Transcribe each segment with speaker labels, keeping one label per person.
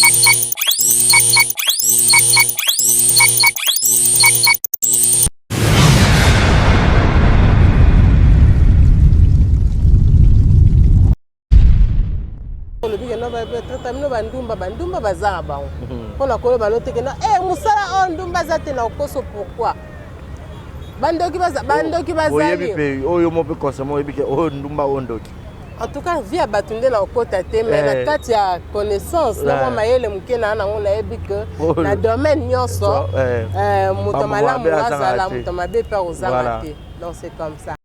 Speaker 1: Olobi keno batreta bino bandumba, bandumba baza na bango mpo na koloba no te keno e mosala oyo ndumba aza te na okoso. Pourquoi bandoki baza, bandoki
Speaker 2: oyebi
Speaker 1: bazali.
Speaker 2: Mpe oyo mo mpe consommer, oyebi ke oyo ndumba, oyo ndoki.
Speaker 1: En tout cas, vie ya bato nde na okota te, mais na kati ya connaissance na mwa mayele moke na nango, nayebi ke na domaine nyonso, moto
Speaker 2: Bamama
Speaker 1: malamu
Speaker 2: mabe azangaka
Speaker 1: azala
Speaker 2: te.
Speaker 1: Moto mabe mpe akozanga te. Donc c'est comme ça.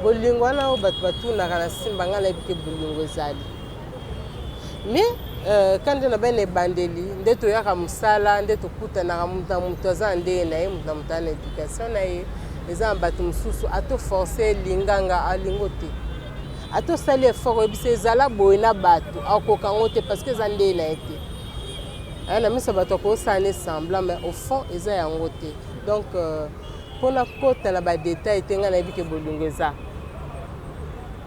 Speaker 1: Bolingo wana oyo bato batunaka na nsimba, ngai nayebi ke bolingo ezali, mais ka nde na bene ebandeli nde toyaka mosala, nde tokutanaka, moto na moto aza na ndenge na ye, moto na moto aza na éducation na ye. Eza na bato mosusu, ato force linganga alingo te, ata osali effort, oyebisa ezala boye na bato, akoka yango te parce que eza ndenge na ye te. Aya na miso ya bato akosala ne semblant, mais au fond eza yango te. Donc mpona kota na badétail te, ngai nayebi ke bolingo eza,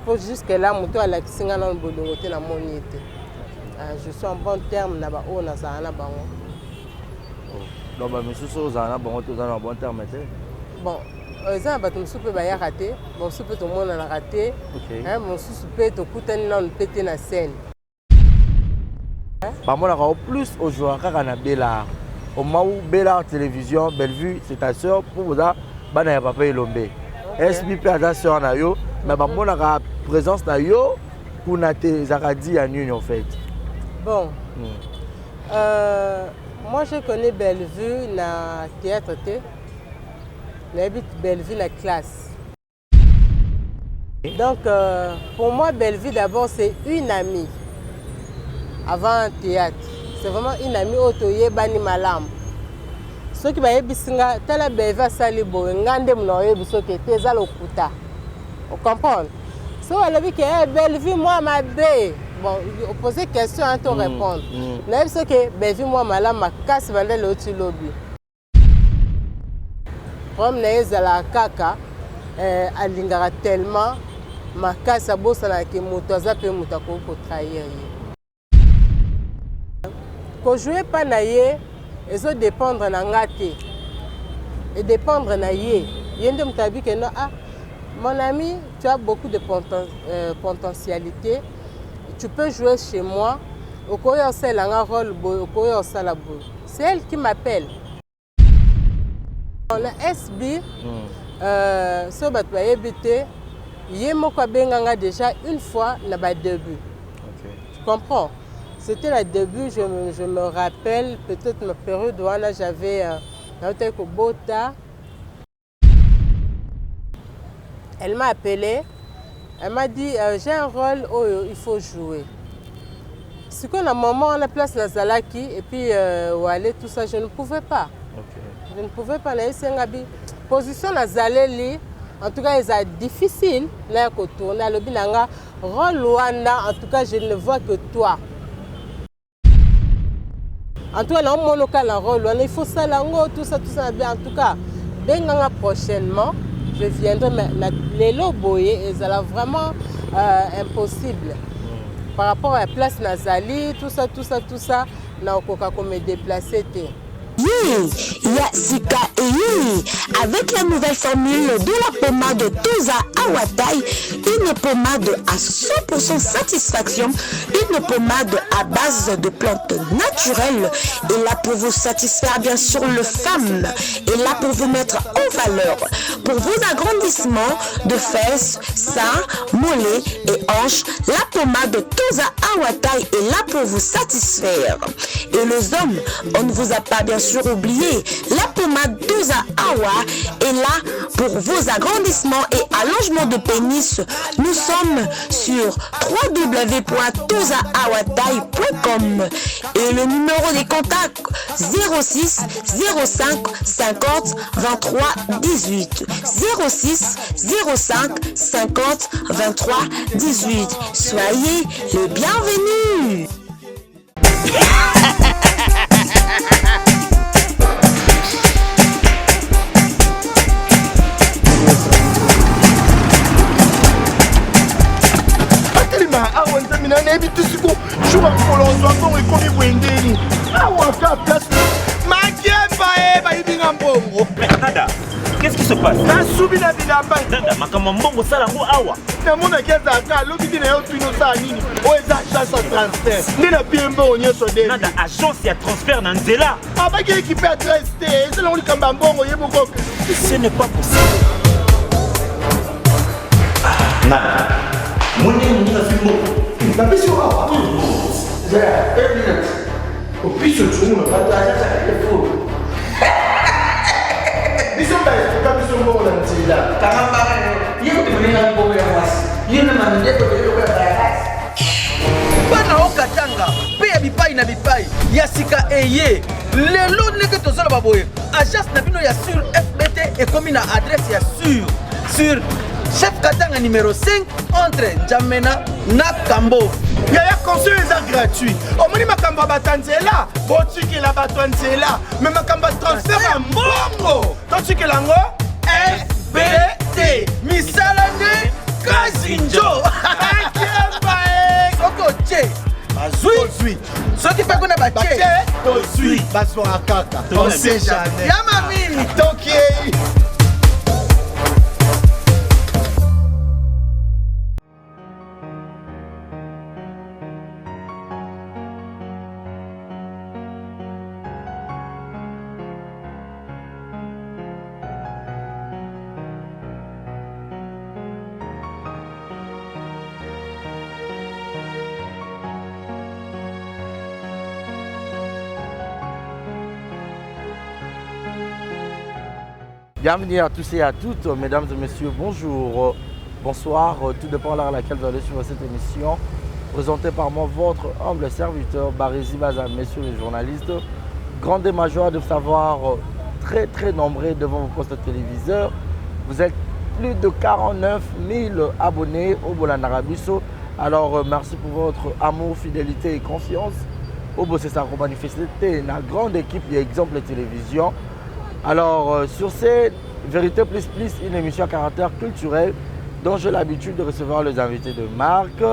Speaker 1: po jusque là moto alakisi ngai nano bolingo te, namoni ye te. Je suis en bon terme na baoyo nazala na bango.
Speaker 2: Donc bamisusu oyo ozala na bango te, oza na bon terme te?
Speaker 1: Bon, eza na bato mosusu mpe bayaka te, mosusu mpe tomonanaka te, mosusu mpe tokutani nano mpe te na scène.
Speaker 2: Bamonaka o plus ojouaka kaka na Bellar omau Bellar Télévision. Bellevue, c'est ta sœur, mpo boza bana ya papa Elombe. Sb mpe aza sœur na yo, mais bamonaka présence na yo kuna te. Ezalaka di ya nini en fait?
Speaker 1: Bon, moi je connais Bellevue na théâtre te, nayebi Bellevue na classe. Donc pour moi, Bellevue d'abord, c'est une amie avant théâtre. C'est vraiment une amie oyo toyebani malamu. Soki bayebisi nga tala Bellevue asali boye, nga nde mona oyebi soki te eza lokuta, ocomprendre? So balobi ke hey, Bellevue mwa mabe, bon, opose question hein, to répondre. Nayebi soki Bellevue mwa malamu makasi, banda lelo ti lobi. Problème na ye ezalaka kaka alingaka tellement makasi, abosanaka ke moto aza mpe moto akoki kotrahir ye. Kojouer mpa na ye ezodépendre na nga te, edépendre na ye. Ye nde moto ayebi ke no, ah, mon ami, tu as beaucoup de potentialité, tu peux jouer chez moi, okoki osalela nga rôle boye, okoki osala boye. C'est elle qui m'appelle. Na SB, so bato bayebi te, ye moko abenganga déjà une fois na badébut. Tu comprends? C'était la début, je me rappelle, peut-être ma période wana j'avais nautaki kobota. Elle m'a appelé, elle m'a dit j'ai un rôle oyo il faut jouer. Sikoyo na moment wana, place nazalaki et puis wale, tout ça, je ne pouvais pas. Je ne pouvais pas. Nayebisi nga bi position nazaleli, en tout cas eza difficile naya kotourner. Alobi na nga rôle wana, en tout cas je ne vois que toi, en tout cas naomona oka na rôle wana, il faut sala yango, tout ça, tout ça. Bien, en tout cas benganga prochainement, je viendrai, mais na lelo boye ezala vraiment impossible par rapport à place nazali, tout ça, tout ça, tout ça, nakokoka kome déplacer te.
Speaker 3: Oui, ya sika eyei avec la nouvelle formule de la pommade Toza Awatai, une pommade à 100% satisfaction, une pommade à base de plantes naturelles, et là pour vous satisfaire bien sûr le femme, et là pour vous mettre en valeur, pour vos agrandissements de fesses, seins, mollets et hanches, la pommade Toza Awatai est là pour vous satisfaire. Et les hommes, on ne vous a pas bien sûr oublié. La pommade Toza Awa est là pour vos agrandissements et allongements de pénis. Nous sommes sur www.tozaawatai.com et le numéro des contacts 06 05 50 23 18, 06 05 50 23 18. Soyez les bienvenus.
Speaker 2: Atelema awa, Nzambe na nayebi te siko jour ya mokolo ozwa.
Speaker 4: se passe?
Speaker 5: Nasubi na bilamba.
Speaker 4: Nada, makambo ya mbongo osala yango awa.
Speaker 5: Namonaki ezalaka alobi te na yo tuni osala nini oyo eza agence ya transfert nde na pie mbongo nyonso de.
Speaker 4: Nada, agence ya transfert na nzela.
Speaker 5: Abaki ekipe ya 13 te eza nango likambo ya mbongo ye moko.
Speaker 4: Ce n'est pas possible. Nada, moni moninga azwi mbongo.
Speaker 5: Napesi yo awa. Opiso tshungu na bato aza telefone. Biso baefuka biso mbongo na nzela.
Speaker 6: Kanga mbanga yo. Ye kutu moninga mbongo ya mwasi. Yo na mandeko de lokola bayakasi.
Speaker 7: Bana o Katanga mpe ya bipai na bipai ya sika eye lelo ndenge tozoloba boye, agence na bino ya sur FBT ekomi na adresse ya sur chef Katanga numéro 5 entre N'Djamena na Kambo.
Speaker 5: Yaya, conseil eza gratuit. Omoni makambo ya bato ya nzela, botikela bato ya nzela, me makambo ya transfert ya mbongo totikela yango FBT.
Speaker 7: Misala nde kazinjo.
Speaker 5: Kiemba e.
Speaker 7: Soki otie bazwi,
Speaker 5: tozwi.
Speaker 7: Soki mpe kuna batie,
Speaker 5: batie tozwi, bazwaka kaka, on sait jamais.
Speaker 7: Ya mami.
Speaker 5: Tokiei.
Speaker 2: Bienvenue à tous et à toutes, mesdames et messieurs, bonjour, bonsoir, tout dépend de l'heure à laquelle vous allez suivre cette émission, présentée par moi, votre humble serviteur, Barési Baza, messieurs les journalistes. Grande et majeure de vous savoir très très nombreux devant vos postes téléviseurs. Vous êtes plus de 49 000 abonnés au Bolandaka biso. Alors merci pour votre amour, fidélité et confiance. Au Bossessa manifesté la grande équipe, il y a Exemple Télévision. Alors sur ces Vérité Plus Plus, une émission à caractère culturel dont j'ai l'habitude de recevoir les invités de marque.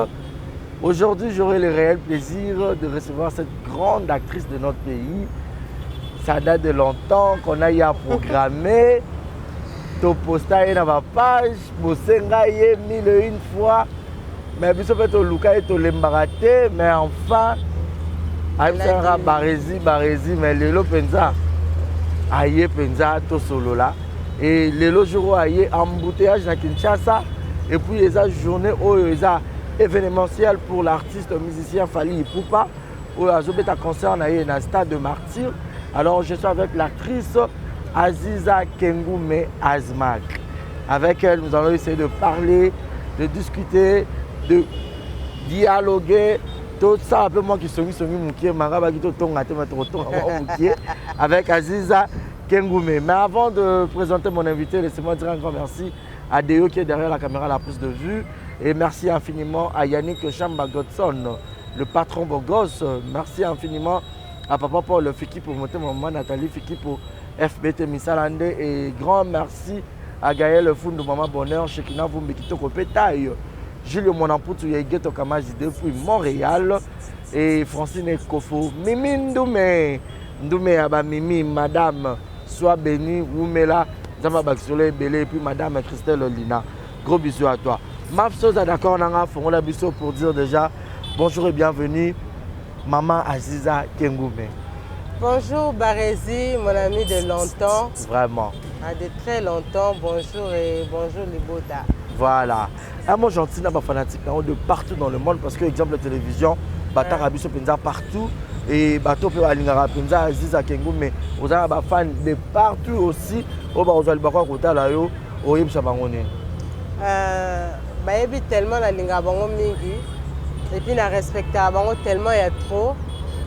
Speaker 2: Aujourd'hui, j'aurai le réel plaisir de recevoir cette grande actrice de notre pays. Ça date de longtemps qu'on a eu à programmer. Toposta ye na bapage, bosenga ye mille et une fois, mais biso mpe toluka ye, tolembaka te, mais enfin ayebisaka Barési, Barési, mais lelo mpenza aye mpenza tosolola. E lelo jour oyo aye, embouteillage na Kinshasa, et puis eza journée oyo eza événementiel pour l'artiste musicien Fally Ipupa oyo azobeta concert na ye na stade de Martyr. Alors je suis avec l'actrice Aziza Kengume Azmak. Avec elle, nous allons essayer de parler, de discuter, de dialoguer, tout ça un peu moi qui songi songi mukie manga baki to tonga te to tonga mukie avec Aziza Kengume. Mais avant de présenter mon invité, laissez-moi dire un grand merci à Deo qui est derrière la caméra, la prise de vue, et merci infiniment à Yannick Chamba Godson, le patron beau gosse. Merci infiniment à papa Paul Fiki pour monter maman Nathalie Fiki pour FBT Misalande, et grand merci à Gaël Fundu, maman Bonheur, Shekina Vumbi Kitoko Petaille, Julio Monamputu Yegeto Kamazi depuis Montréal, et Francine Kofo, Mimi Ndoumé, Ndoumé Aba Mimi, madame, sois bénie, Oumela, Zamba Baksole Belé, et puis madame Christelle Lina. Gros bisous à toi. Mafsoza d'accord, nanga fongola biso pour dire déjà bonjour et bienvenue, maman Aziza Kengume.
Speaker 1: Bonjour Barési, mon ami de longtemps.
Speaker 2: Vraiment.
Speaker 1: Ah, de très longtemps, bonjour et bonjour Libota.
Speaker 2: Voilà. Un mot gentil n'a pas fanatique de partout dans le monde parce que exemple télévision, batara biso penza partout et bato pe alingaka penza Aziza Kengume, ozala ba fan de partout aussi, o ba ozali bakwa kotala yo, oyebisa bango nini.
Speaker 1: Bayebi tellement nalinga bango mingi et puis na respecta bango tellement ya trop,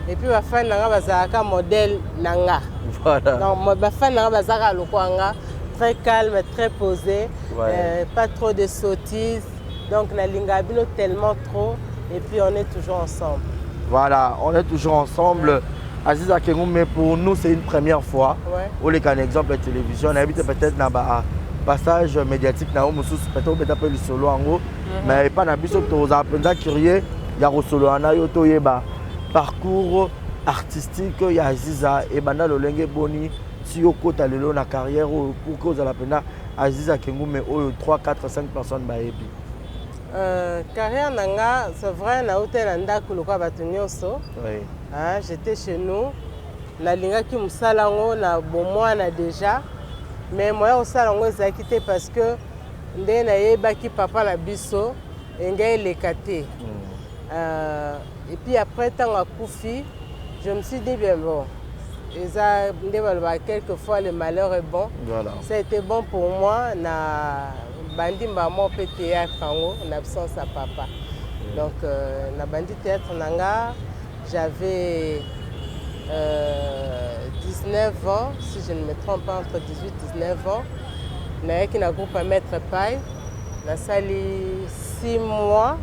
Speaker 1: et puis ba fan nanga bazalaka modèle nanga.
Speaker 2: Voilà.
Speaker 1: Donc ba fan nanga bazalaka lokola nga, très calme, très posé,
Speaker 2: Ouais.
Speaker 1: Pas trop de sottises. Donc nalinga bino tellement trop et puis on est toujours ensemble.
Speaker 2: Voilà, on est toujours ensemble.
Speaker 1: Ouais.
Speaker 2: Aziza Kengume, pour nous c'est une première fois.
Speaker 1: Ouais.
Speaker 2: Au lieu qu'un exemple de télévision, on habite peut-être dans ba passage médiatique na mususu peut-être peut appeler solo en gros, mais pas na biso toza penza curieux ya rosolo na yo toyeba parcours artistique ya Aziza et banda lolenge boni si yo kota lelo na carrière oyo pour que ozala pena Aziza Kengume oyo 3, 4, 5 personnes bayebi.
Speaker 1: Carrière na nga, c'est vrai, nauta na ndako lokola bato nyonso. Hein, j'étais chez nous, nalingaki mosala yango na bomwana déjà, mais moya kosala yango ezalaki te parce que ndenge nayebaki papa na biso engai eleka te. Et puis après, ntango akufi, je me suis dit: bien, bon, eza nde balobaka, quelquefois le malheur est bon. Ça a été bon pour moi. Na bandi mbamo mpe théâtre yango na absence ya papa. Donc na bandi théâtre na nga, j'avais 19 ans, si je ne me trompe pas, entre 18 19 ans. Nayaki na groupe ya Maître Pai, nasali 6 mois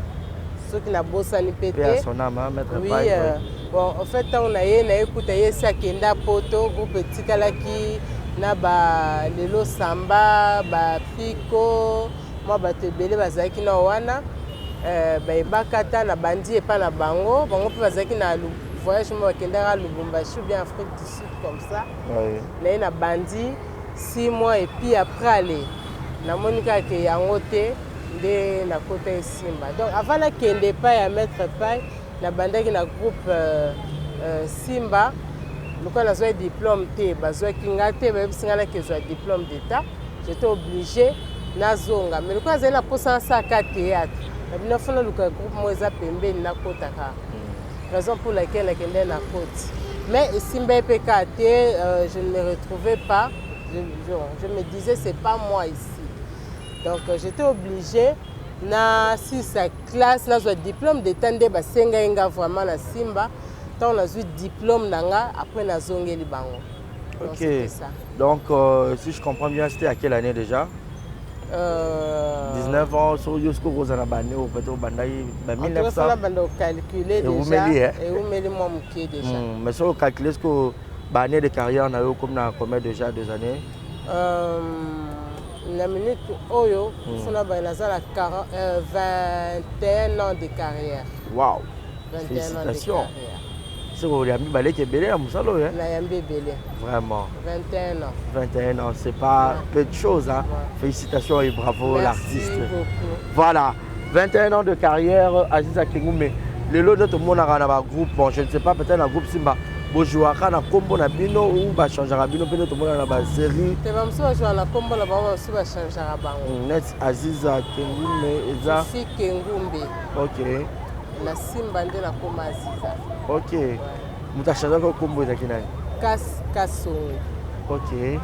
Speaker 1: soki nabosani mpe
Speaker 2: Paix à
Speaker 1: te.
Speaker 2: son âme, hein, Maître
Speaker 1: Oui,
Speaker 2: Pai.
Speaker 1: bon, en fait, ntango na ye, nayekuta ye esi akenda Poto. Groupe etikalaki na balelo Samba, Bapiko, mwa bato ebele bazalaki na wana. Bayebaka ata na bandi epa na bango. Bango mpe bazalaki na voyage mo, bakendaka Lubumbashi ou bien Afrique du Sud, comme ça. Naye na bandi 6 mois et puis après, ale namoni kaka ke yango te nde nakota esimba. Donc avant nakende epai ya Maître Pai, nabandaki na groupe Simba. Lokola nazwaki diplôme te, bazwaki nga te, bayebisi nga nakezwa diplôme d'état, j'étais obligé nazonga. Mais lokola nazali na mposa nasalaka théâtre na bino, fona luka groupe moko eza pembeni nakotaka, raison pour laquelle nakende na koti. Mais esimba ye mpe kaka te. Je ne me retrouvais pas, je me disais: c'est pas moi ici. Donc j'étais obligé nasilisa classe, nazwa diplôme d'état nde basengai nga vraiment na Simba. Ntango nazwi diplôme na nga, après nazongeli bango. Donc, c'était ça.
Speaker 2: Donc, si je comprends bien, c'était à quelle année déjà? 19 ans, so yo sikoyo kozala na bane oyo peut-être obandaki ba
Speaker 1: En tout cas,
Speaker 2: 1900.
Speaker 1: fana banda ocalcule.
Speaker 2: Ewumeli,
Speaker 1: déjà
Speaker 2: eh?
Speaker 1: Ewumeli mwa moke déjà.
Speaker 2: Mais soki ocalcule sikoyo baannée de carrière na yo, comme na combien déjà des années?
Speaker 1: Na minute oyo, funa baye, naza na 40, 21 ans de carrière.
Speaker 2: Wow.
Speaker 1: 21 ans de
Speaker 2: Félicitations.
Speaker 1: carrière.
Speaker 2: Soki oyambi baleki ebele na mosala oyo, hein?
Speaker 1: Nayambi ebele.
Speaker 2: Vraiment.
Speaker 1: 21 ans.
Speaker 2: 21 ans, c'est pas peu de choses, hein? Félicitations et bravo.
Speaker 1: Merci
Speaker 2: L'artiste.
Speaker 1: beaucoup.
Speaker 2: Voilà, 21 ans de carrière, Aziza Kengume. Lelo nde tomonaka na bagroupe, bon, je ne sais pas, peut-être na groupe Simba bozwaka na nkombo na bino ou bachangeaka bino mpe nde tomonaka na basérie?
Speaker 1: Te, bamosusu bazwaka na nkombo na bango, bamosusu bachangeaka bango.
Speaker 2: Net Aziza Kengume eza
Speaker 1: Fifi Kengumbe. Na Simba nde nakoma Aziza.
Speaker 2: Ok, moto achangeaka nkombo ezalaki nani?
Speaker 1: Kas Kasongo.
Speaker 2: Ok,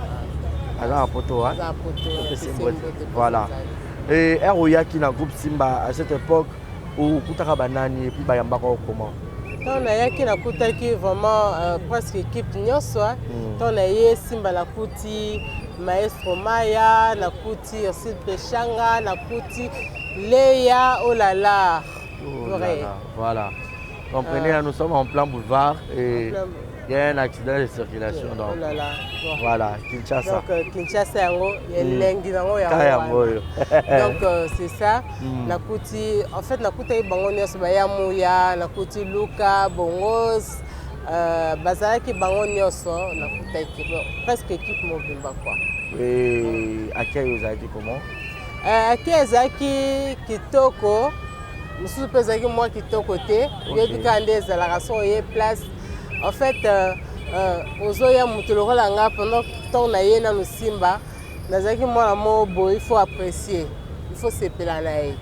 Speaker 2: aza na Poto.
Speaker 1: Aza na Poto.
Speaker 2: Opesi
Speaker 1: napesi
Speaker 2: mbote.
Speaker 1: mbote.
Speaker 2: Voilà. Et ere oyaki na groupe Simba à cette époque, okutaka banani et puis bayambaka o comment?
Speaker 1: Ntango nayaki, nakutaki vraiment presque équipe nyonso. Ntango naye Simba, nakuti Maestro Maya, nakuti Ursile Peshanga, nakuti Leya, oh là là.
Speaker 2: Oh là
Speaker 1: Vrai.
Speaker 2: là, voilà. Comprenez, là, nous sommes en plein boulevard et
Speaker 1: En plein-
Speaker 2: il y a un accident de circulation. Donc,
Speaker 1: Oh là là. Bon.
Speaker 2: voilà, Kinshasa.
Speaker 1: Donc Kinshasa yango elengi nango
Speaker 2: Ka
Speaker 1: yango
Speaker 2: yango
Speaker 1: wana.
Speaker 2: oyo.
Speaker 1: Donc c'est ça. Nakuti, en fait, nakutaki bango nyonso, baya muya, nakuti Luka Bongos, bazalaki bango nyonso. Nakutaki, bon, presque équipe mobimba quoi.
Speaker 2: Et accueil ozalaki comment?
Speaker 1: Accueil ezalaki kitoko, mosusu mpe ezalaki mwa kitoko te. Oyebi kaka nde ezalaka so oye place. En fait, ozoya moto lokola nga, pendant ntango na ye nanu Simba, nazalaki mwana moko boye, il faut apprécier, il faut sepela na ye.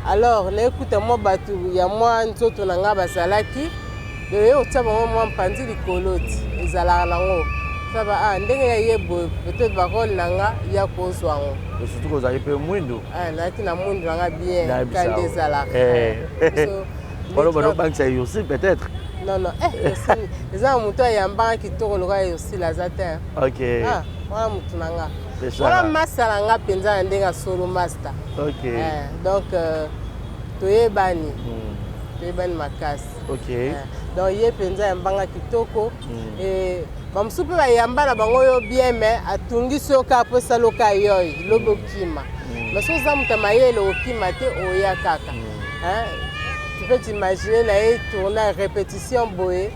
Speaker 1: Alors nayekuta mwa bato ya mwa nzoto na nga bazalaki oye kotia bango mwa mpanzi likolo ti ezalaka nango saba. Ah, ndenge ya ye boye, peut-être barole na nga ya kozwa yango.
Speaker 2: Et surtout kozalaki mpe mwindu.
Speaker 1: Ah, nazalaki na mwindu nanga bien.
Speaker 2: Nayebisa
Speaker 1: Kande
Speaker 2: yo.
Speaker 1: ezalaka. So,
Speaker 2: Wana banobangisa Yosi peut-être.
Speaker 1: Non, non, Yosili, eza na moto ayambaka kitoko lokola Yosili aza te. Ah, wana motu na nga.
Speaker 2: C'est ça.
Speaker 1: Wana master na nga mpenza na ndenge ya solo master. Donc toyebani, toyebani makasi. Donc ye mpenza ayambanga kitoko. Bamosusu mpe bayamba na bango oyo bien, mais atungisi yo kaka mpo esala oka yoi lobi okima. Mais soki oza moto ya mayele, okima te, oya kaka. Hein? Tu peux t'imaginer, na ye tourna répétition boye,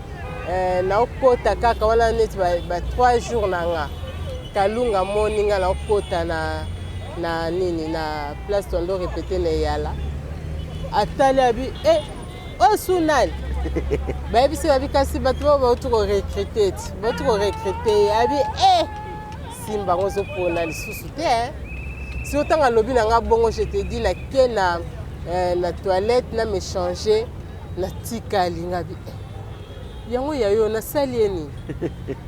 Speaker 1: naokota kaka wana neti ba 3 jours na nga. Kalunga amoni nga nakota na nini, na place tondo répété na Eyala, atali, abi: "E, oyo su nani?" Bayebisi, babi: "Kasi bato bao bauti korecruter ti bauti korecruter ye." Abi: "E, simba yango ozopona lisusu te." Si ntango alobi na nga bongo, je te dis, nake na toilette, na m'échanger, natikali nga bi yango ya yo, nasali ye nini?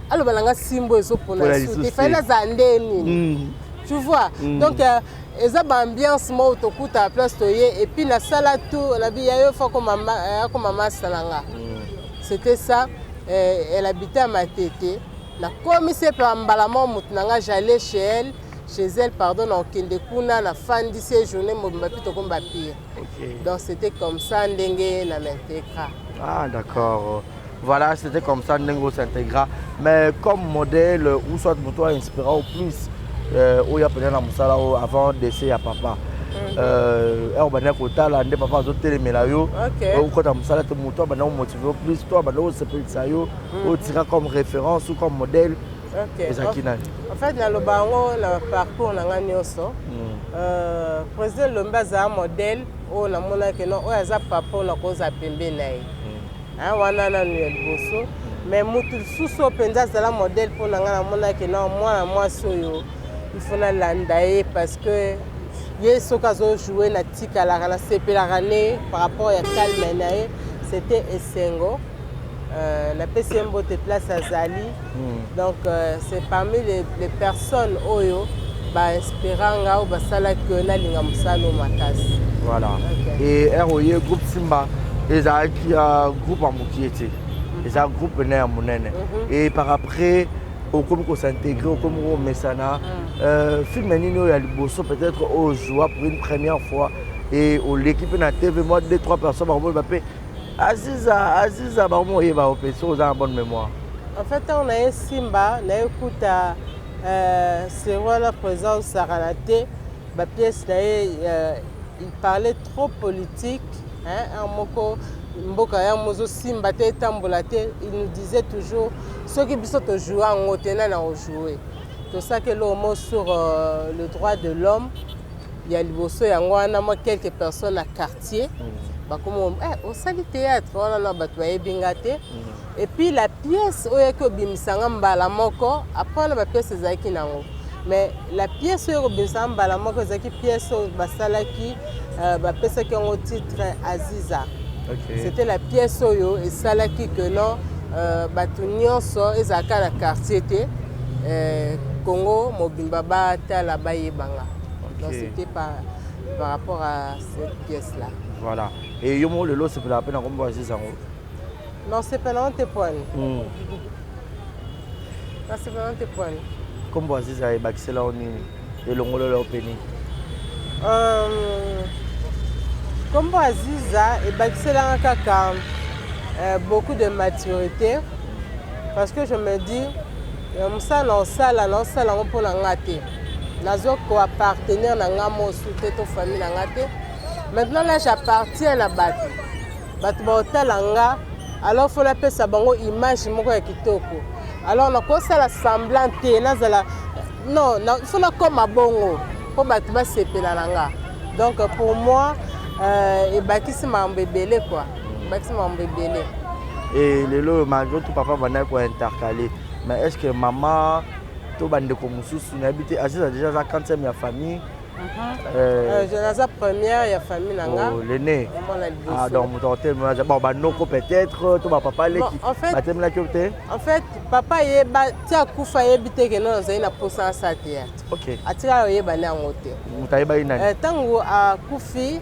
Speaker 1: Aloba na nga simbo ezopona lisusu te, fai nazala nde nini? Tu vois? Donc eza baambiance moko tokuta place toye. Et puis nasala tout, nabi ya yo, faut akoma masa na nga. C'était ça. Elle habitait à Matete. Nakomisi epe mbala moko motu na nga, j'allais chez elle, chez elle, pardon, nakokende kuna, nafandisi ye journée mobimba, mpe tokomi bapire. Donc c'était comme ça ndenge na m'intégra.
Speaker 2: Ah, d'accord. Voilà, c'était comme ça ndenge s'intégra. Mais comme modèle ou soit moto inspiré au plus oyo apena na mosala oyo avant décès ya papa, ere obandaki kotala nde papa azotelemela yo okota mosala te, moto abanda komotiver yo plus to abanda kosepelisa yo, otira comme référence ou comme modèle, ezalaki nani?
Speaker 1: En fait, naloba yango na parcours na nga nyonso, président Lombe azala modèle oyo namonaki no oyo aza papa oyo nakozala pembeni na ye wana nanu ya liboso. Mais motu lisusu oyo mpenza azala modèle mpo na ngai, namonaki na mwana mwasi oyo, il faut nalanda ye, parce que ye soki azojoue, natikalaka, nasepelaka ne par rapport ya calme na ye. C'était Esengo. Napesi ye mbote place azali. Donc c'est parmi les personnes oyo bainspira nga, oyo basalaki oyo nalinga mosala oyo makasi.
Speaker 2: Voilà. Et ere oye groupe Simba, ezalaki groupe ya mokie te, eza groupe na ya monene. Et par après okomi kos'intégrer, okomi komesana, film nini oyo ya liboso peut-être oyo joua pour une première fois et oleki mpe na TV, moi deux trois personnes bakomoloba mpe Aziza, Aziza, bakomi oyeba yo mpe soki oza na bonne mémoire?
Speaker 1: En fait, ntango naye Simba, nayekuta série wana, président osakana te, bapièce na ye, il parlait trop politique, hein, un moko mboka yango ozosimba te, etambola te. Il nous disait toujours: soki biso tojoue yango te, nani akojoue? Tosalaki eloko moko sur le droit de l'homme ya liboso yango wana. Mwa quelques personnes na quartier bakoma: "Eh, osali théâtre wana?" Na bato bayebi nga te. Et puis la pièce oyo eyaki obimisanga mbala moko après wana, bapièce ezalaki nango, mais la pièce oyo ekobimisanga mbala moko ezalaki pièce oyo basalaki, bapesaki yango titre Aziza. C'était la pièce oyo esalaki que non, bato nyonso ezalaka na quartier te, Congo mobimba batala, bayebanga. Donc c'était par rapport à cette pièce là.
Speaker 2: Voilà. Et yo moko lelo osepelaka mpe na kombo Aziza yango?
Speaker 1: Non, sepelaka te poani. Nasepelaka te poani.
Speaker 2: Kombo Aziza ebakisela yo nini, elongolola yo mpe nini?
Speaker 1: Kombo Aziza ebakiselanga kaka beaucoup de maturité, parce que je me dis, mosala na osala, naosala yango mpo na nga te, nazo koappartenir na nga mosu te to famille na nga te. Maintenant là, j'appartiens na bato, bato baotala nga, alors faut napesa bango image moko ya kitoko. Alors nakosala semblant te, nazala non, il faut nakóma bongo mpo bato basepela na nga. Donc pour moi, ebakisi makambo ebele quoi, ebakisi makambo ebele.
Speaker 2: Et lelo, malgré tout, papa bandaki kointercaler, mais est ce que mama to bandeko mosusu, nayebi te, Aziza déjà aza quantième ya famille?
Speaker 1: Naza première ya famille na nga.
Speaker 2: Oh, l'aîné. Ah, donc moto akotelemela, bon, banoko peut-être to bapapa leki batelemелaki yo te?
Speaker 1: En fait, papa ayeba ti akufa, ayebi te ke no nazali na posa asala théâtre. Atikala oyeba nde yango te.
Speaker 2: Moto ayebaki nani?
Speaker 1: Ntango akufi,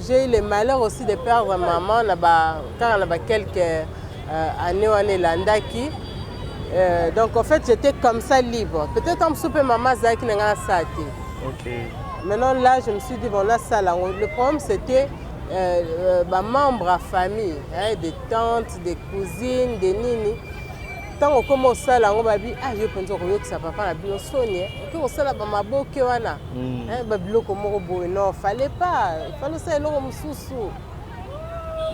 Speaker 1: j'ai eu le malheur aussi de perdre maman na ba kaka na ba quelques années wana elandaki. Donc en fait, j'étais comme ça libre. Peut-être en mosusu mpe mama azalaki na ngai asala te. Maintenant là, je me suis dit: bon, nasala yango. Le problème, c'était bamembre ya famille, hein, des tantes, des cousines, des nini. Ntango okóma osala yango, babi: "Ah, yo mpenza okoyokisa papa na bino soni, okoki kosala bamaboke wana, babiloko moko boye. Non, fallait pas, fallait osala eloko mosusu."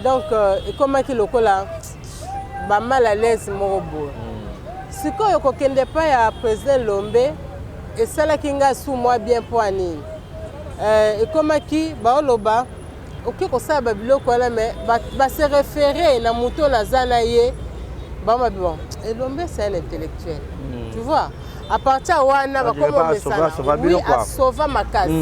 Speaker 1: Donc ekomaki lokola bamal à l'aise moko boye. Sikoyo kokende epai ya président Lombe esalaki nga su mwa bien. Mpo ya nini? Ekomaki baoloba okoki kosala babiloko wana, mais base référé na moto oyo naza na ye. Bamabi, bon, Elombe, c'est un intellectuel, tu vois. À partir ya wana bakomomesana, oui, asauva makasi.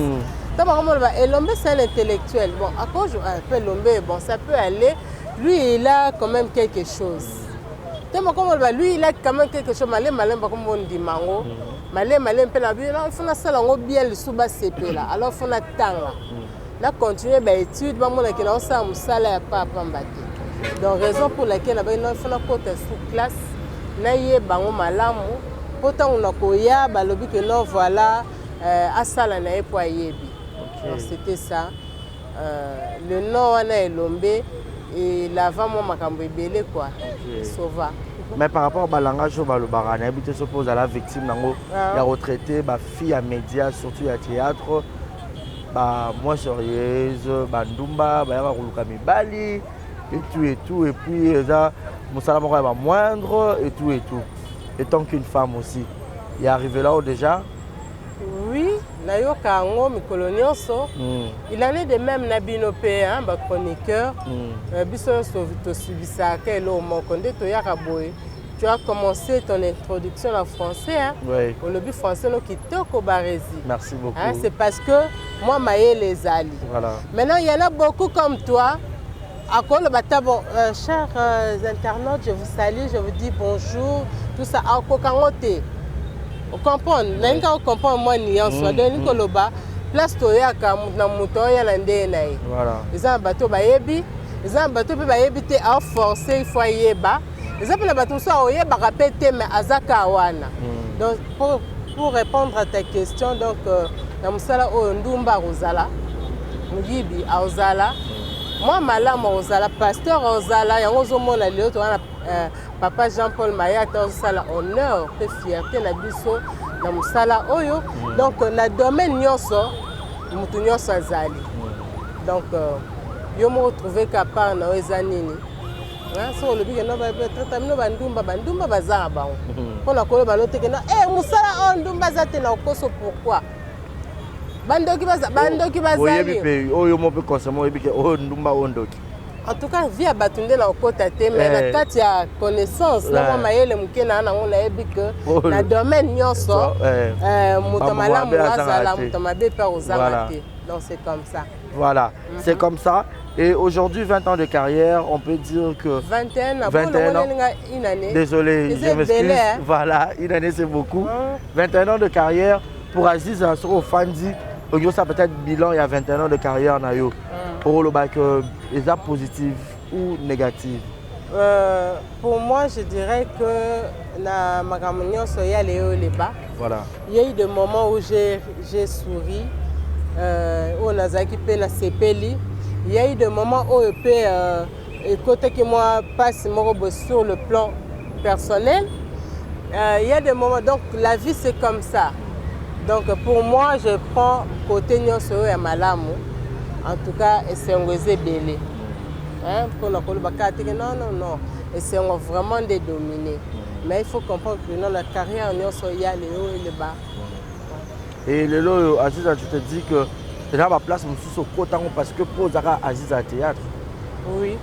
Speaker 1: Ntango bakomoloba Elombe, c'est un intellectuel, bon, à cause un peu Elombe, bon, ça peut aller, lui, il a quand même quelque chose. Ntango bakomoloba lui, il a quand même quelque chose, malemi malemi bakomondima yango, malemi malemi mpe na bino. Faut nasala yango bien lisusu, basepela. Alors faut natanga, na continue baétude, bamonaki na osala mosala ya pamba te. Donc raison pour laquelle nabai faut nakota sous classe, nayeba yango malamu, mpo ntango nakoya, balobi ke non, voilà, asala na ye mpo ayebi. Donc c'était ça, le nom wana Elombe elava mwa makambo ebele, quoi. Sauva.
Speaker 2: Mais par rapport balangage oyo balobaka, nayebi te soki ozala victime nango ya retraité, bafille ya média, surtout ya théâtre, bamoins sérieuse, bandumba, bayaka koluka mibali et tout et tout, et puis eza mosala moko ya bamoindre et tout et tout. Étant qu'une femme aussi, ya arrivé là déjà?
Speaker 1: Oui, nayoka yango mikolo nyonso. Il en est de même na bino mpe bachroniqueur. Biso nyonso tosubisaka eloko moko. Nde toyaka boye, tu as commencé ton introduction en français, hein?
Speaker 2: Oui.
Speaker 1: Olobi français no kitoko, Barezi.
Speaker 2: Merci beaucoup.
Speaker 1: Hein, c'est parce que moi mayele ezali.
Speaker 2: Voilà.
Speaker 1: Maintenant, il y en a beaucoup comme toi akoloba ta, bon, chers internautes, je vous salue, je vous dis bonjour, tout ça, akoka yango te. Ocomprendre, nalingi kaka ocomprendre mwa nuance. Donc elingi koloba, place toyaka, moto na moto oya na ndenge na ye. Eza na bato bayebi, eza na bato mpe bayebi te, aforce, il faut ayeba. Eza mpe na bato mosusu aoyebaka mpe te, mais aza ka wana. Donc pour répondre à ta question, donc na mosala oyo, ndumba akozala, moyibi akozala, mwa malamu akozala, pasteur akozala. Yango ozomona lelo toza na papa Jean Paul Mayata, azosala honneur mpe fierté na biso na mosala oyo. Donc na domaine nyonso, motu nyonso azali. Donc yo moko trouve ka part na yo eza nini. Soki olobi ke no, traita bino bandumba, bandumba baza na bango. Mpona koloba no teke no mosala oyo ndumba aza te, na okoso. Pourquoi? Bandoki baza, bandoki
Speaker 2: bazali.
Speaker 1: Mpe
Speaker 2: oyo mo mpe consommer, oyebi ke oyo ndumba, oyo ndoki.
Speaker 1: En tout cas, vie ya bato nde na okota te, mais na kati ya connaissance na mwa mayele moke na nango, nayebi ke na domaine nyonso, moto malamu azala, moto mabe mpe akozanga te. Donc c'est comme ça.
Speaker 2: Voilà, c'est comme ça. Et aujourd'hui, 20 ans de carrière, on peut dire que
Speaker 1: 21 ans, 21 ans. Une année.
Speaker 2: Désolé, je m'excuse. Hein? Voilà, une année, c'est beaucoup. 21 ans de carrière pour Aziz ofandi, ça peut-être bilan, il y a 21 ans de carrière na yo. Pour le bac, est positif ou négatif?
Speaker 1: Pour moi, je dirais que na makambo nyonso ya les hauts et les bas. Il y a eu des moments où j'ai souri, oyo nazalaki mpe nasepeli. Il y a eu des moments oyo mpe ekotaki mwa mpasi moko boye sur le plan personnel. Il y a des moments, donc la vie, c'est comme ça. Donc pour moi, je prends côté nyonso oyo ya malamu. En tout cas, esengo eza ebele mpona koloba kaka teke non, non, non, esengo vraiment nde dominer. Mais il faut comprendre que non, la carrière nyonso, il y a les hauts et les bas.
Speaker 2: Et lelo oyo, Aziza, tu te dis que eza baplace mosusu okotango parce que mpo ozalaka Aziza ya théâtre?
Speaker 1: Oui,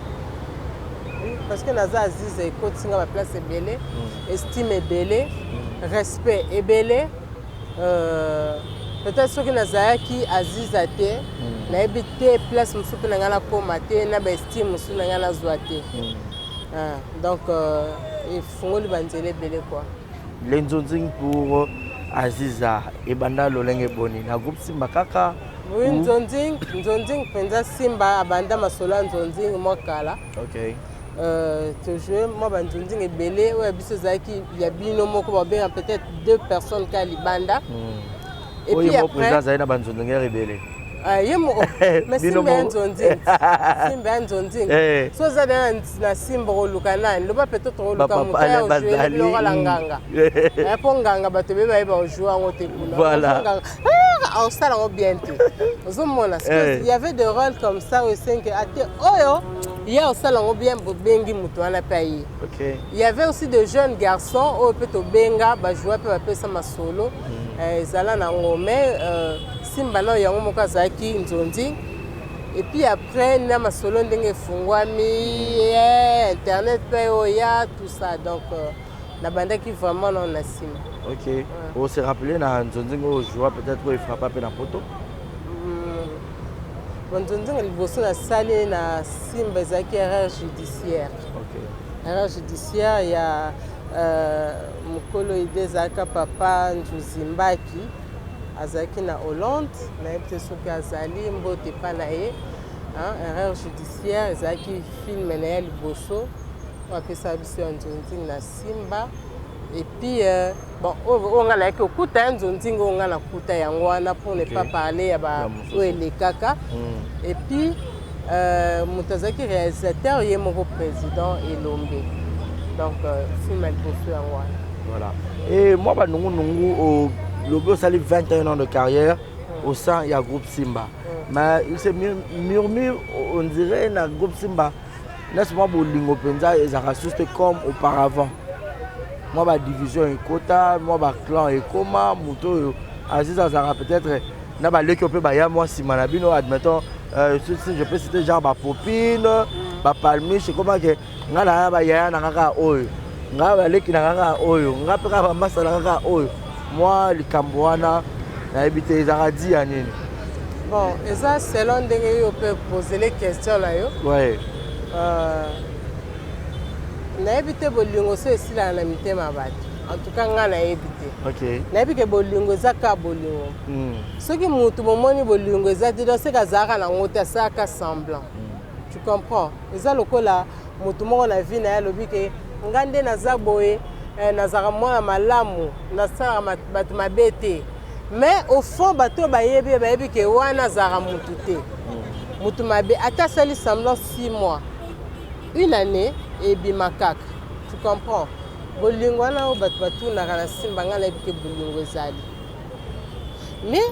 Speaker 1: parce que naza Aziza, ekotinga baplace ebele, estime ebele, respect ebele. Peut-être soki nazalaki Aziza te, nayebi te place mosusu mpe na ngai nakóma te, na baestime mosusu na ngai nazwa te. Ah, donc efungoli banzela ebele, quoi.
Speaker 2: Le nzonzing pour Aziza ebanda lolenge boni? Na groupe Simba kaka?
Speaker 1: Oui, nzonzing, nzonzing mpenza. Simba abanda masolo ya nzonzing mwa kala. Tojoue mwa banzonzing ebele. Oyo ya biso ezalaki ya bino moko, babenga peut-être deux personnes ka libanda.
Speaker 2: Et puis après, président azali na banzonzingere ebele.
Speaker 1: Ye moko, mais Simba ya nzonzing, Simba ya nzonzing. So oza na Simba, koluka nani? Loba peut-être koluka moto ya ojoue lokola nganga, mpo nganga bato ebele bayeba ojoue yango te. Kuna aosala yango bien te. Ozomona, il y avait des rôles comme ça oyo esenke ate oyo. Ye osala yango bien, bobengi moto wana mpe aye. Il y avait aussi de jeunes garçons oyo mpe tobenga, bajoua mpe bapesa masolo. Ezala nango, mais Simba nao yango moko azalaki nzonzi. Et puis après, na masolo ndenge efungwami, internet mpe oya, tout ça, donc nabandaki vraiment nano na nsima.
Speaker 2: Ok, o se rappeler na nzonzinga oyo ojoua, peut-être oyo efrappa mpe na Poto?
Speaker 1: Bon, nzonzinga liboso nasali na Simba ezalaki Erreur judiciaire. Erreur judiciaire ya mokolo ide ezalaka papa Nzuzimbaki, azalaki na Hollande, nayebi te soki azali, mbote epa na ye. Erreur judiciaire ezalaki film na ye liboso oyo apesaka biso ya nzonzinga na Simba. Et puis bon, oyo ngai nayaki okuta ya nzonzinga, oyo ngai nakuta yango wana, pour ne pas parler ya oyo elekaka. Et puis moto azalaki réalisateur, ye moko président Elombe. Donc film ya liboso yango wana.
Speaker 2: Voilà. Et moi, banungunungu, lobi osali 21 ans de carrière au sein ya groupe Simba, mais il se murmure, on dirait na groupe Simba neti mwa bolingo mpenza ezalaka susu te comme auparavant. Mwa badivision ekota, mwa baclan ekoma. Moto oyo Aziz azalaka peut-être na baleki oyo mpe baya mwa nsima na bino, admettons, si je peux citer, genre bapopine, bapalmiche, ekoma ke ngai na bayaya na kaka oyo, ngai baleki na kaka oyo, ngai mpe kaka bamasa na kaka oyo. Mwa likambo wana nayebi te ezalaka di ya nini.
Speaker 1: Bon, eza selon ndenge yo mpe posele question na yo. Nayebi te bolingo so esilaka na mitema ya bato. En tout cas, ngai nayebi te. Nayebi ke bolingo eza kaka bolingo. Soki motu bomoni bolingo eza te, donc seke azalaka nango te, asalaka semblant. Tu comprends? Eza lokola motu moko na vie na ye alobi ke ngai nde naza boye, nazalaka mwana malamu, nasalaka bato mabe te, mais au fond bato oyo bayebi ye bayebi ke wana azalaka motu te, motu mabe. Ata asali semblant 6 mois, une année, ebima kaka. Tu comprends? Bolingo wana oyo bato batunaka na Simba, ngai nayebi ke bolingo ezali, mais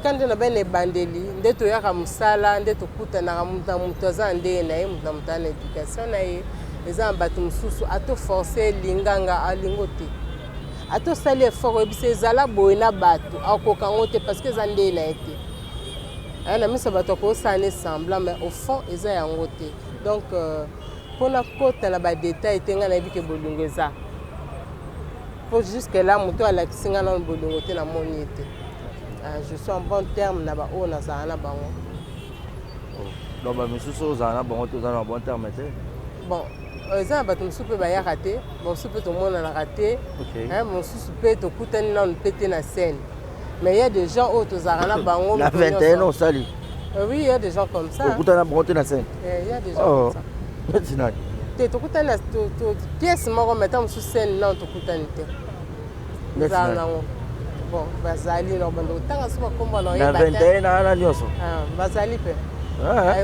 Speaker 1: ka nde na bana ebandeli nde toyaka mosala, nde tokutanaka, moto na moto aza na ndenge na ye, moto na moto aza na éducation na ye. Eza na bato mosusu, ata force linganga alingo te, ata osali effort oyebisa ezala boye na bato, akoka yango te, parce que eza ndenge na ye te. Aya na miso ya bato akosala ne semblant, mais au fond eza yango te. Donc mpona kota na badetail te, ngai nayebi ke bolingo eza, po jusque là moto alakisi ngai nano bolingo te, namoni ye te. Je suis en bon terme na baoyo nazala na bango.
Speaker 2: Donc bamisusu oyo ozala na bango te, oza na bon terme te?
Speaker 1: Bon, eza na bato mosusu mpe bayaka te, mosusu mpe tomonanaka te, mosusu mpe tokutani nano mpe te na scène, mais il y a des gens oyo tozalaka na bango.
Speaker 2: Na 21 ans osali?
Speaker 1: Oui, il y a des gens comme ça.
Speaker 2: Okutani na bango te na scène?
Speaker 1: Il y a des gens comme ça.
Speaker 2: Neti nani?
Speaker 1: Te, tokutani na pièce moko, mais ntango mosusu scène nano tokutani te. Ezala nango. Bon, bazali na bando otanga so bakombo na
Speaker 2: na 21 na wana nyonso?
Speaker 1: Bazali mpe.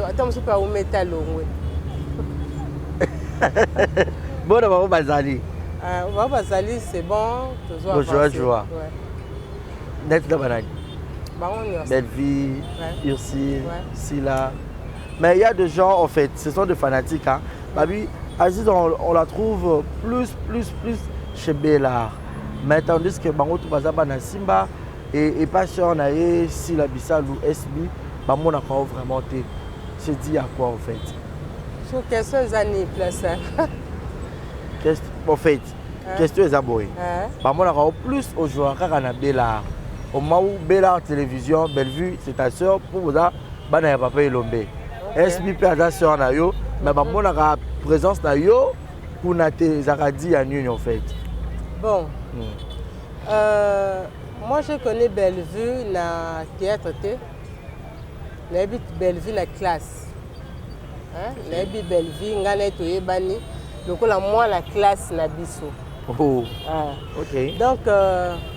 Speaker 1: Ata mosusu mpe aumeta alongwe.
Speaker 2: Bona bango bazali?
Speaker 1: Bango bazali, c'est bon, tozwa.
Speaker 2: Bozwa joa neti na banani?
Speaker 1: Bango nyonso.
Speaker 2: Bellevie, Ursule, Sila. Mais il y a des gens, en fait, ce sont des fanatiques, hein. Babi Aziz, on la trouve plus plus plus chez Bellard, mais tandis que bango tout baza bana Simba et pas sœur na ye Sila Bisalu, SB, bamonaka o vraiment te. C'est dit à quoi, en fait?
Speaker 1: So question eza nini place?
Speaker 2: En fait, question eza boye: bamonaka o plus ojouaka kaka na Bellard, au moment où Bellard Télévision, Bellevue c'est ta sœur, po boza bana ya papa Elombe, SB mpe aza sœur na yo, mais bamonaka présence na yo kuna te. Ezalaka di ya nini, en fait?
Speaker 1: Bon, moi je connais Bellevue na théâtre te, nayebi Bellevue na classe. Nayebi Bellevue, ngai na ye toyebani lokola mwana classe na biso.
Speaker 2: Ah.
Speaker 1: Donc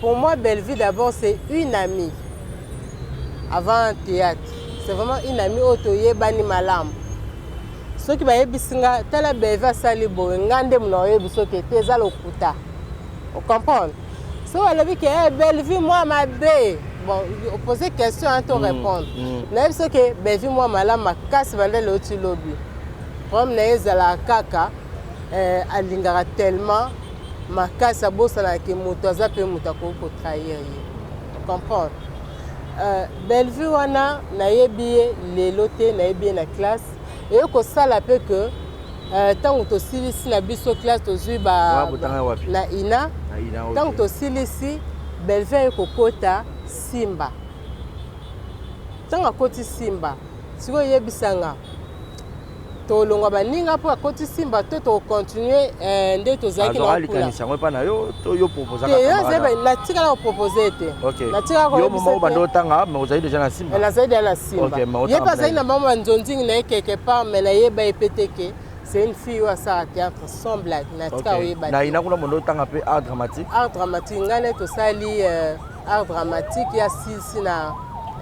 Speaker 1: pour moi, Bellevue d'abord, c'est une amie avant théâtre. C'est vraiment une amie oyo toyebani malamu. Soki bayebisi nga tala Bellevue asali boye, nga nde mona oyebi soki te eza lokuta. Ocomprendre? So balobi ke hey, Bellevue mwa mabe, bon, opose question, hein, to répondre. Nayebi soki Bellevue mwa malamu makasi banda lelo ti lobi. Problème na ye ezalaka kaka alingaka tellement makasi, abosanaka ke moto aza mpe moto akoki kotrahir ye, comprendre? Bellevue wana, nayebi ye lelo te, nayebi ye na classe. Eye kosala mpe ke ntango tosilisi na biso classe, tozwi
Speaker 2: ba
Speaker 1: na ina. Ntango tosilisi, Bellevue aye kokota Simba. Ntango akoti Simba, sikoyo oyebisanga, tolongwa baninga mpo akoti Simba to tokontinue nde tozalaki?
Speaker 2: Likanisi yango epa na yo to yo
Speaker 1: proposaka? Natikala kopropose te.
Speaker 2: Natikala bando otanga, mais ozali déjà na Simba?
Speaker 1: Nazali déjà na Simba. Ye mpe azali na bango banzonzingi na ye quelque part, mais nayeba ye mpe te ke c'est une fille oyo asala théâtre. Sans blague, natika oyeba.
Speaker 2: Na ina kuna mondo otanga mpe art dramatique?
Speaker 1: Art dramatique. Ngai nde tosali art dramatique, ya silisi na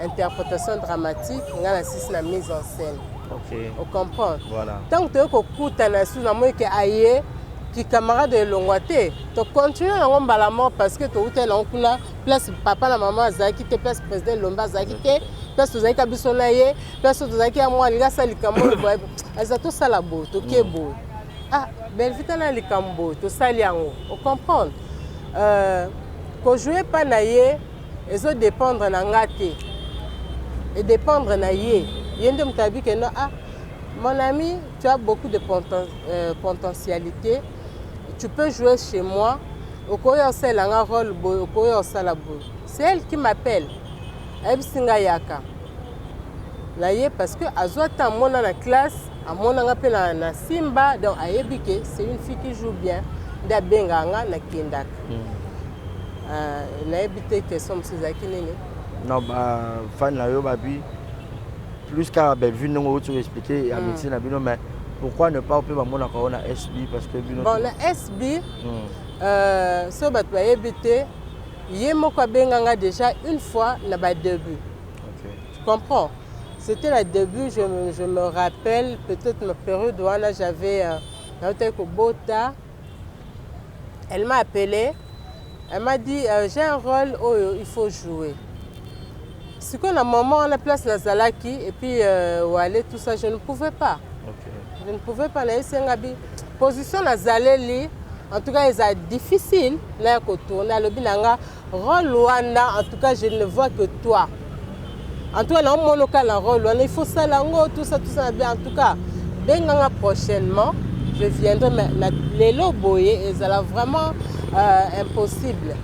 Speaker 1: interprétation dramatique, ngai nasilisi na mise en scène. Ocomprendre? Ntango toyei kokutana su, namoni ke aye kicamarade elongwa te, tocontinue yango mbala moko, parce que toutali nango kuna, place papa na mama azalaki te, place président Elombe azalaki te, place tozalaki ka biso na ye, place oyo tozalaki ya mwa alingi asala likambo oyo boye, aza tosala boye, toke boye. Ah, Bellevue, tala likambo boye, tosali yango, ocomprendre? Kojouer mpa na ye ezodépendre na nga te, edépendre na ye. Ye nde moto abi ke non, ah mon ami, tu as beaucoup de potentialité, tu peux jouer chez moi, okoki osalela nga rôle boye, okoki osala boye. C'est elle qui m'appelle, ayebisi ngai yaka na ye, parce que azwa ta amona na classe, amonanga mpe na Simba, donc ayebi ke c'est une fille qui joue bien, nde abengaka nga, nakendaka. Nayebi te question mosusu ezalaki nini.
Speaker 2: Non, bafan na yo babi plus kaka Bellevue, ndenge outi koexpliquer amitié na bino, mais pourquoi ne pas mpe bamonaka yo na SB? Parce que bino
Speaker 1: Bon, na SB, so bato bayebi te, ye moko abenganga déjà une fois na badébut. Tu comprends? C'était le début, je me rappelle, peut-être ma période wana, j'avais nautaki kobota. Elle m'a appelé, elle m'a dit j'ai un rôle oyo il faut jouer. Sikoyo na moment wana, place nazalaki et puis wale, tout ça, je ne pouvais pas. Je ne pouvais pas. Nayesenga bi position nazaleli, en tout cas eza difficile naya kotourne. Alobi na nga rôle wana, en tout cas je ne vois que toi, en tout cas naomona oka na rôle wana, il faut sala yango, tout ça, tout ça. Na en tout cas benganga prochainement, je viendrai, mais na lelo boye ezala vraiment impossible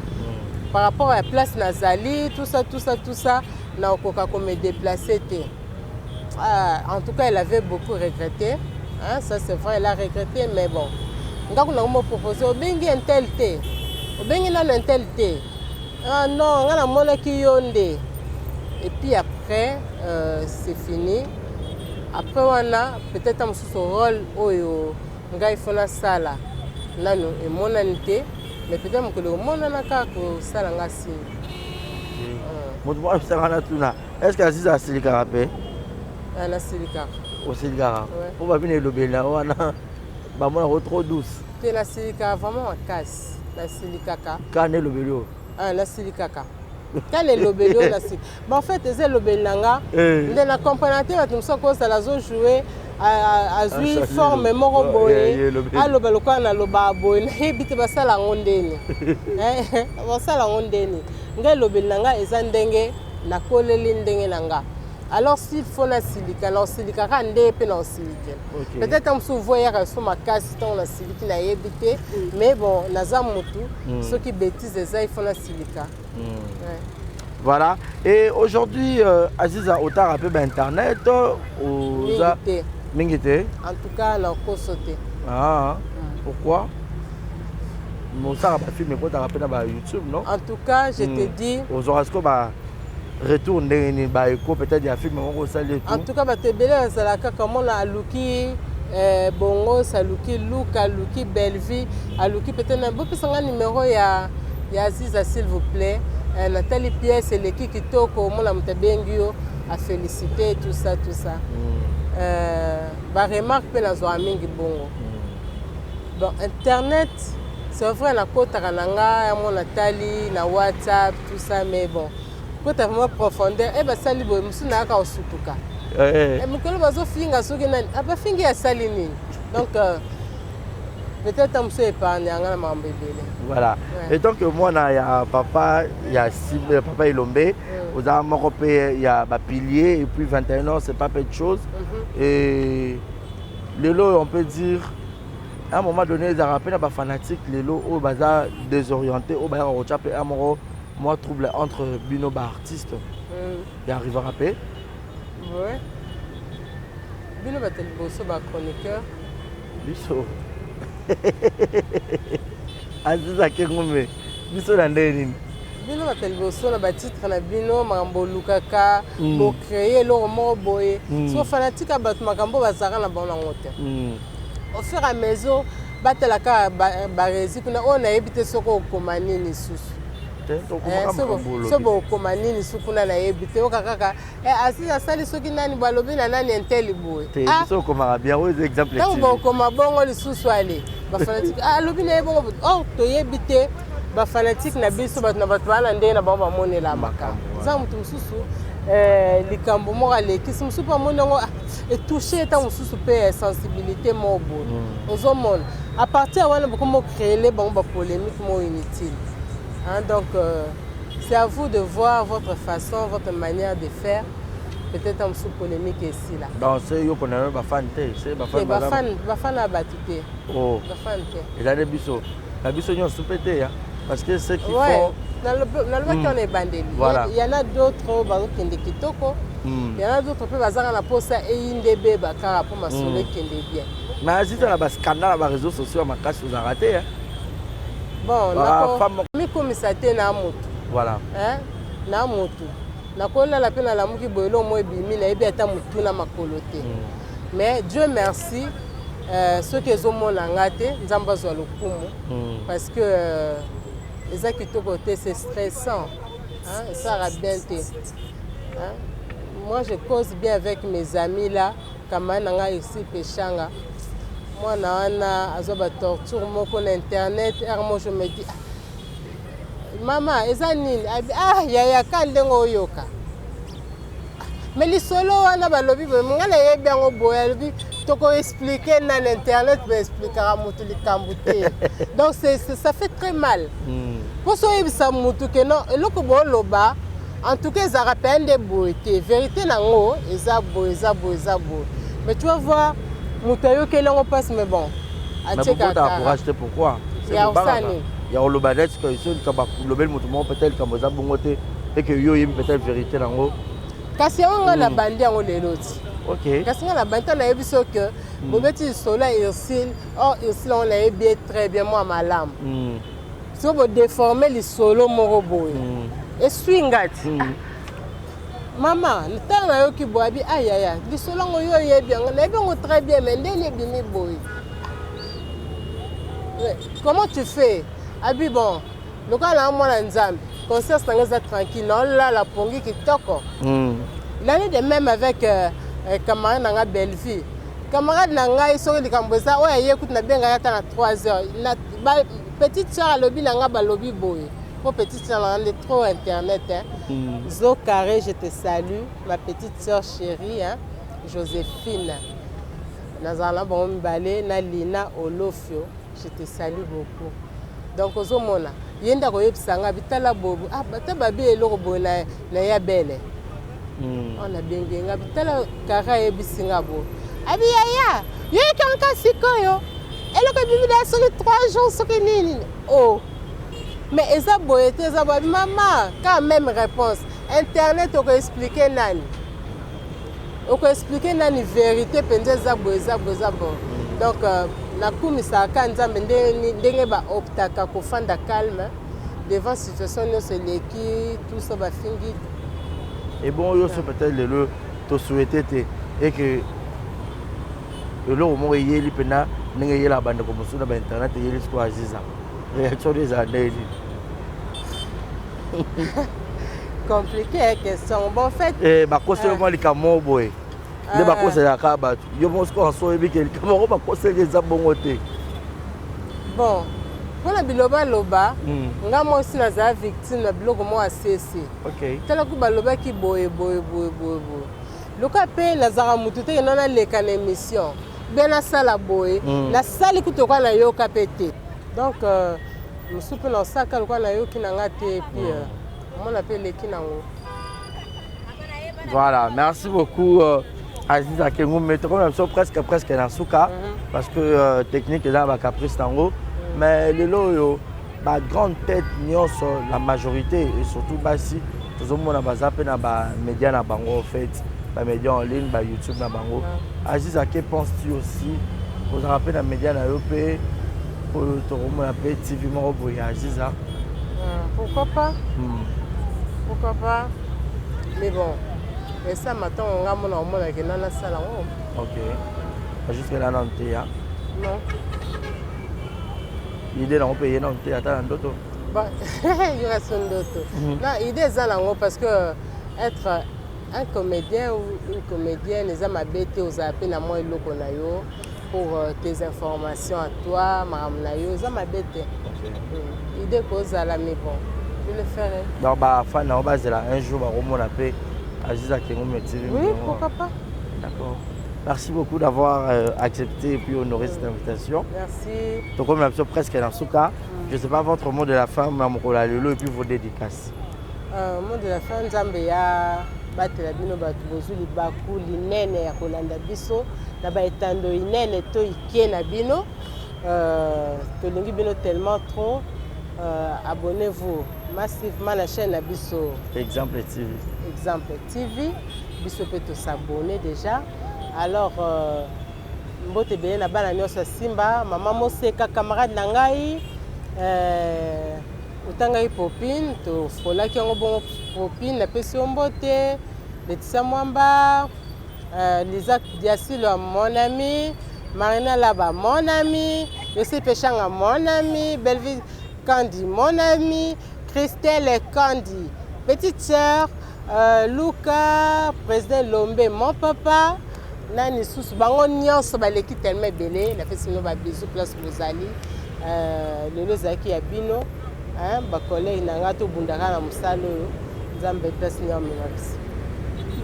Speaker 1: par rapport à place nazali, tout ça, tout ça, tout ça, naokoka kome déplacer te. Ah, en tout cas elle avait beaucoup regretté, hein, ça c'est vrai, elle a regretté. Mais bon, nga kuna mo proposer, obengi un tel te, obengi nano un tel te. Ah non, nga namonaki yo nde. Et puis après c'est fini. Après wana, peut-être mosusu rôle oyo ngai fo nasala nano emonani te, mais peut-être mokolo emonana kaka kosala nga signe.
Speaker 2: Moto moko abisanga na tuna: est ce que Aziza asilikaka mpe?
Speaker 1: Nasilikaka.
Speaker 2: Osilikaka? Mpo babino elobeli na wana bamonako trop douce.
Speaker 1: Te, nasilikaka vraiment makasi, nasilikaka.
Speaker 2: Kaka na elobeli oyo?
Speaker 1: Nasilikaka kala elobeli oyo nasili. Bon, en fait eza elobeli na nga nde na comprendre te. Bato mosusu akozala azojoue, azwi forme moko boye, aloba lokola naloba boye, nayebi te basala yango ndeni, basala yango ndeni. Ngai elobeli na ngai eza ndenge nakoleli, ndenge na nga. Alors s'il faut nasilika, naosilika kaka nde mpe naosilike. Peut-être mosusu vo eyaka so makasi ntango nasiliki, nayebi te. Mais bon, naza motu, soki bêtise eza, il faut nasilika.
Speaker 2: Voilà. Et aujourd'hui, Aziza, otala mpe internet,
Speaker 1: oza
Speaker 2: mingi te?
Speaker 1: En tout cas, nakoso te.
Speaker 2: Ah, pourquoi? Mosaka bafilm ekotaka mpe na ba YouTube, non?
Speaker 1: En tout cas, je te dis,
Speaker 2: ozwaka sikoyo ba retour ndenge nini, baeko peut-être ya film moko osali?
Speaker 1: En tout cas, bato ebele bazalaka kaka mona aluki Bongos, aluki Luka, aluki Bellevue, aluki peut-être na bopesanga numéro ya Aziza, s'il vous plaît. Natali pièce eleki kitoko, omona moto abengi yo, afélicité, tout ça, tout ça. Baremarque mpe nazwaka mingi bongo. Bon, internet, c'est vrai, nakotaka na nga yango, natali na WhatsApp, tout ça, mais bon, kota vraiment profondeur e basali boye, mosusu nayaka kosutuka.
Speaker 2: Eh.
Speaker 1: Eh, mokolo bazofinga soki nani ah, bafingi asali nini donc euh, peut-être mosusu épargne yanga na makambo ebele.
Speaker 2: Voilà.
Speaker 1: Ouais.
Speaker 2: Et donc mwana ya papa ya papa Elombe, oza moko mpe ya bapilier, et puis 21 ans, c'est pas peu de chose. Et lelo, on peut dire, à un moment donné, ezalaka mpe na bafanatique lelo oyo baza désorienté, oyo bayaka kotya mpe un moko mwa trouble entre bino baartiste. Ya arrivera mpe?
Speaker 1: Ouais. Bino bato liboso, bachroniqueur.
Speaker 2: Biso, Aziza Kengombe, biso na ndenge nini?
Speaker 1: Bino bato liboso na batitre na bino, makambo olukaka, bocréer eloko moko boye. So fanatique ya bato, makambo bazalaka na bango nango te. Au fur et à mesure batalaka baresi kuna oyo, nayebi te soki okoma nini lisusu.
Speaker 2: Te, tokomaka makambo
Speaker 1: So
Speaker 2: olobi.
Speaker 1: Bokoma nini su kuna, nayebi te. Oyoka kaka Aziza asali soki nani boye, alobi na nani inteli boye.
Speaker 2: Te.
Speaker 1: Ah,
Speaker 2: Biso okomaka bien, oyo eza exemple.
Speaker 1: Ntango
Speaker 2: TV.
Speaker 1: bokoma bongo lisusu, ale bafanatique, ah, alobi na ye bongo. Or toyebi te, bafanatique na biso, bato na bato baa na ndenge na bango bamonela makambo. Eza moto mosusu, likambo moko alekisi, mosusu mpe amoni yango, ah, etouche eta mosusu mpe sensibilité moko boye. Ozomona, à partir ya wana bokoma ocréer bango bapolémique moko inutile, hein. Donc c'est à vous de voir votre façon, votre manière de faire. Peut-être mosusu polémique esila.
Speaker 2: Donc se yo mpona yo, bafan te, se bafan.
Speaker 1: Te, bafan ya bato te.
Speaker 2: Oh.
Speaker 1: Bafan te.
Speaker 2: Eza nde biso na biso nyonso mpe te ya, parce que ceux qui
Speaker 1: Ouais.
Speaker 2: font
Speaker 1: Nalobaki wana ebandeli.
Speaker 2: Voilà.
Speaker 1: Il y en a d'autres oyo bazokende kitoko. Il y en a d'autres mpe bazanga na mposa eyinde ebeba kaka mpo masolo ekende bien.
Speaker 2: Mais Aziza, na bascandale ya baréseaux sociaux ya makasi, ozalaka te, hein?
Speaker 1: Bon,
Speaker 2: Bah, femme-
Speaker 1: mikomisa te na motu.
Speaker 2: Voilà.
Speaker 1: Hein? Na motu nakolala mpe nalamuki boye, eloko moko ebimi, nayebi ata motu na makolo te. Mais Dieu merci, soki ezomona nga te, Nzambe azwa lokumu, parce que eza kitoko te, c'est stressant, hein? Esalaka bien te, hein? Moi, je cause bien avec mes amis là, camarade na ngai esi Peshanga, mwana wana azwa batorture moko na internet. Heure mo je me dis: "Ah, mama, eza nini?" Abi: "Ah yaya, ka ndenge oyoka me lisolo wana balobi boye, ngai nayebi yango boye." Alobi tokoexpliquer na na internet, baexplikaka motu likambo te. Donc ça fait très mal mpo so oyebisa motu ke non, eloko booloba, en tout cas ezalaka mpenza nde boye te, vérité nango eza boye, eza boye, eza boye. Mais tu vas voir, moto ayokeli yango mpasi, mais bon.
Speaker 2: Mais
Speaker 1: atiekaka.
Speaker 2: bobotaka courage te, pourquoi?
Speaker 1: Ya kosala nini?
Speaker 2: Ya koloba neti ke so likambo alobeli moto moko, peut-être likambo eza bongo te, eke yo oyebi peut-être vérité nango.
Speaker 1: Kasi yango ngai nabandi yango lelo ti. Kasi ngai nabandi ntango nayebi so ke bobeti lisolo ya Ursile. Or Ursile yango nayebi ye très bien, mwa malamu. Soki bodéformer lisolo moko boye, eswi nga ti. Mama, ntango nayoki boye, abi: "Ayaya, lisolo yango yo oyebi yango." Nayebi yango très bien, mais ndeni ebimi boye? Comment tu fais? Abi: "Bon, lokola na mwana Nzambe, conscience na ngai eza tranquille, naolala pongi kitoko." Il en est de même avec camarade na ngai Bellevue, camarade na ngai. Soki likambo eza oyo aye kutu, nabengaki ata na 3 heures na, ba, petite sœur alobi na ngai, balobi boye po petite sœur na ngai nde trop internet, hein. Zo Carré, je te salue, ma petite sœur chérie, hein, Joséphine. Nazala na bango mibale na Lina Olofio, je te salue beaucoup. Donc ozomona, ye nde akoyebisa ngai bitala boye, ah, ata babi eloko boye na ya bele. Oyo nabengi nga bitala kara, ayebisi nga boye, abi: "Yaya, yoyekanga sikoyo eloko ebimi na soki 3 jours, soki nini." O mais eza boye te, eza boye. Mama, quand même réponse internet, okoexpliquer nani? Okoexpliquer nani vérité mpenza? Eza boye, eza boye, eza boye. Donc nakumisaka Nzambe ndenge baoptaka kofanda calme devant situation nyonso eleki, tout ça bafingi.
Speaker 2: Et bon, oyo so peut-être lelo tosouhaite te eke eloko moko eyeli mpena ndenge eyelaka bandeko mosusu na bainternet, eyeli sikoyo Aziza, réaction nde ezala ndenge nini?
Speaker 1: Compliqué question. Bon, en fait
Speaker 2: Eh, bakoseli mwa likambo moko boye nde bakoselaka kaka bato. Yo moko sikoyo so oyebi ke likambo moko bakoseli eza bongo te.
Speaker 1: Bon, mpona bilobaloba, nga mwasi nazala victime na biloko moko ya sese. Talaku balobaki boye boye boye boye boye. Lokola mpe nazalaka motu te kenda naleka na émission bien nasala boye mm. Nasali kutu lokola nayoka mpe te. Donc euh, mosusu mpe naosaka lokola nayoki na nga te et puis euh, omona mpe eleki nango.
Speaker 2: Voilà, merci beaucoup euh, Aziza Kengume. Tokomi biso presque presque na suka mm -hmm. parce que euh, technique eza ba caprice nango mm -hmm. Mais lelo oyo ba grande tête nyonso, la majorité et surtout basi, tozomona baza mpe na ba média na bango, en fait ba média en ligne, ba YouTube na bango mm -hmm. Aziza, que penses-tu aussi kozala mpe na média na yo mpe oyo tokomona mpe TV moko boye ya Aziza?
Speaker 1: Pourquoi pas? Pourquoi pas? Mais bon, esama ntango nga mona omonake na nasala yango.
Speaker 2: Ok, jusque là nanu te ya?
Speaker 1: Non.
Speaker 2: Idée nango mpe ye nanu te ata na ndoto?
Speaker 1: Yoka so ndoto. Non, idée eza nango parce que être un comédien ou une comédienne eza mabe te, ozala mpe na mwa eloko na yo pour tes informations à toi, makambo na yo eza mabe te. Idée kozala, mais bon, je le ferai.
Speaker 2: Donc bafan nango bazela un jour bakomona mpe Aziza Kengume TV?
Speaker 1: Oui, pourquoi pas.
Speaker 2: D'accord. Merci beaucoup d'avoir accepté et puis honoré cette invitation.
Speaker 1: Merci.
Speaker 2: Donc, comme la presque dans ce cas, je ne sais pas votre mot de la fin, Mme Lelo, et puis vos dédicaces.
Speaker 1: Mot de la fin, Nzambe ya batela bino bato bozwi libaku linene ya kolanda biso na baetando inene to ike na bino. Tolingi bino tellement trop. Abonnez-vous massivement na chaîne na biso
Speaker 2: Exemple TV.
Speaker 1: Exemple TV, biso mpe tosabonne déjà. Alors mbote ebele na bana nyonso ya Simba, mama Moseka, camarade na ngai, otangaki Popine, tofolaki yango bongo. Popine, napesi yo mbote. Letisia Mwamba, Liza Diasilo, mon ami, Marina Laba, mon ami, Yosi Peshanga, mon ami, Belleville Kandi, mon ami, Christelle Kandi, petite sœur, Luka, président Lombe, mon papa, nani susu, bango nyonso baleki tellement ebele, napesi bino babisous place bozali. Lelo ezalaki ya bino, bacollègue na ngai, tobundaka na mosala oyo, Nzambe place nini amema biso.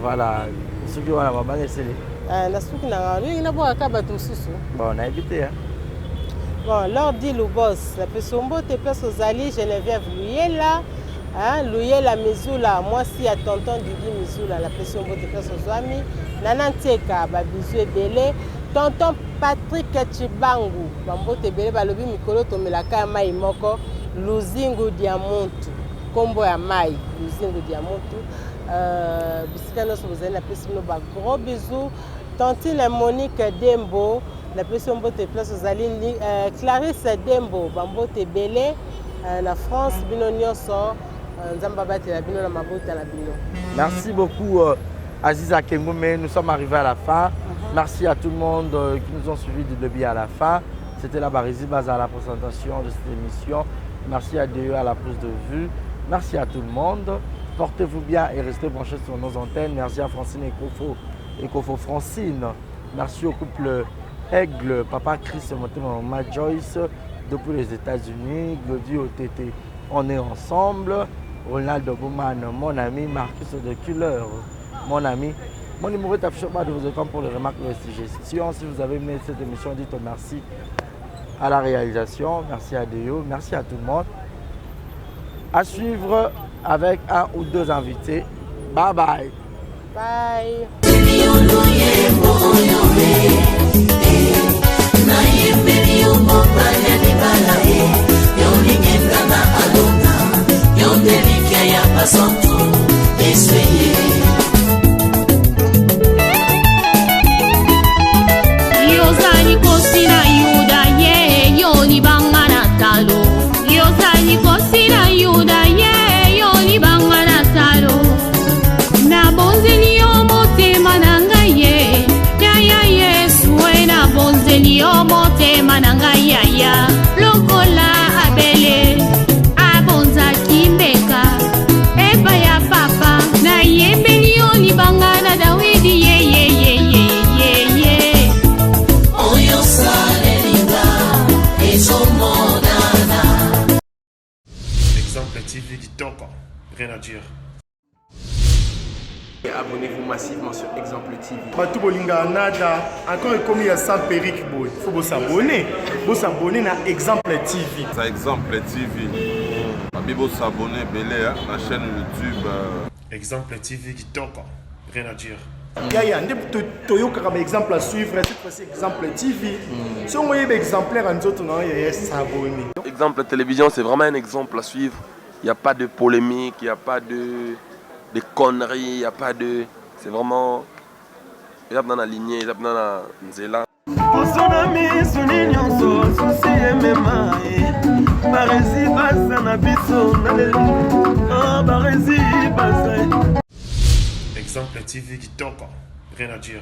Speaker 2: Voilà, soki wana mabanga esili.
Speaker 1: Na suki na ngai olingi nabwakaka bato mosusu.
Speaker 2: Bon, nayebi te.
Speaker 1: Bon, Lordi Lubos, napesi yo mbote place ozali. Geneviève Luyela, hein, Luyela Mizula, mwasi ya tonton Didi Mizula, napesi yo mbote place ozwami. Nana Ntieka, babizu ebele. Tonton Patrick Chibangu, bambote ebele, balobi mikolo tomelaka ya mai moko, Luzingu Diamuntu, nkombo ya mai Luzingu Diamuntu. Bisika nyonso bozali, napesi bino ba gros bisous. Tantine Monique Dembo, napesi yo mbote place ozali. Clarisse Dembo, bambote ebele na France, bino nyonso, Nzambe abatela bino na mabota na bino.
Speaker 2: Merci beaucoup Aziza Kengume, nous sommes arrivés à la fin. Merci à tout le monde qui nous ont suivis du début à la fin. C'était la Barizi Baza à la présentation de cette émission. Merci à Dieu à la prise de vue. Merci à tout le monde. Portez-vous bien et restez branchés sur nos antennes. Merci à Francine Ekofo, Ekofo Francine. Merci au couple Aigle, papa Chris et maman Joyce depuis les États-Unis. Glody OTT, on est ensemble. Ronald Bouman, mon ami. Marcus de Killer, mon ami. Mon numéro est affiché au bas de vos écrans pour les remarques et les suggestions. Si vous avez aimé cette émission, dites merci à la réalisation, merci à Deo, merci à tout le monde. À suivre avec un ou deux invités. Bye bye.
Speaker 1: Bye.
Speaker 8: Yozali kosi na Yuda ye, yo libanga na talo. Yozali kosi na Yuda ye, yo libanga na talo. Nabonzeli yo motema na ngai ye, yaya Yesu e, nabonzeli yo motema na ngai yaya. Lokola Abele abonzaki mbeka epai ya papa, nayembeli yo libanga na Dawidi ye ye ye ye ye ye.
Speaker 9: Oyo salelinga ezomonana.
Speaker 10: Exemple TV kitoko, rien à dire. Abonnez-vous massivement sur Exemple TV.
Speaker 5: Bato bolingaka nada encore ekomi ya sans perruque boye faut bosabone bosabone na Exemple TV.
Speaker 11: Ça Exemple TV. Babi bosabone ebele na chaîne YouTube.
Speaker 12: Exemple TV kitoko, rien à dire.
Speaker 5: Yaya nde toyokaka ba exemple à suivre, cette fois-ci Exemple TV. Soki oyeba exemplaire ya nzoto na yo, yaya, s'abonner.
Speaker 10: Exemple Télévision, c'est vraiment un exemple à suivre. Il n'y a pas de polémique, il n'y a pas de conneries, il n'y a pas de. C'est vraiment. Il y a dans la lignée, il y a dans la nzela.
Speaker 13: Poso na miso ni nyonso susi emema ye baresi baza na biso na lelo ah, baresi baza.
Speaker 12: Exemple TV kitoko, rien à dire.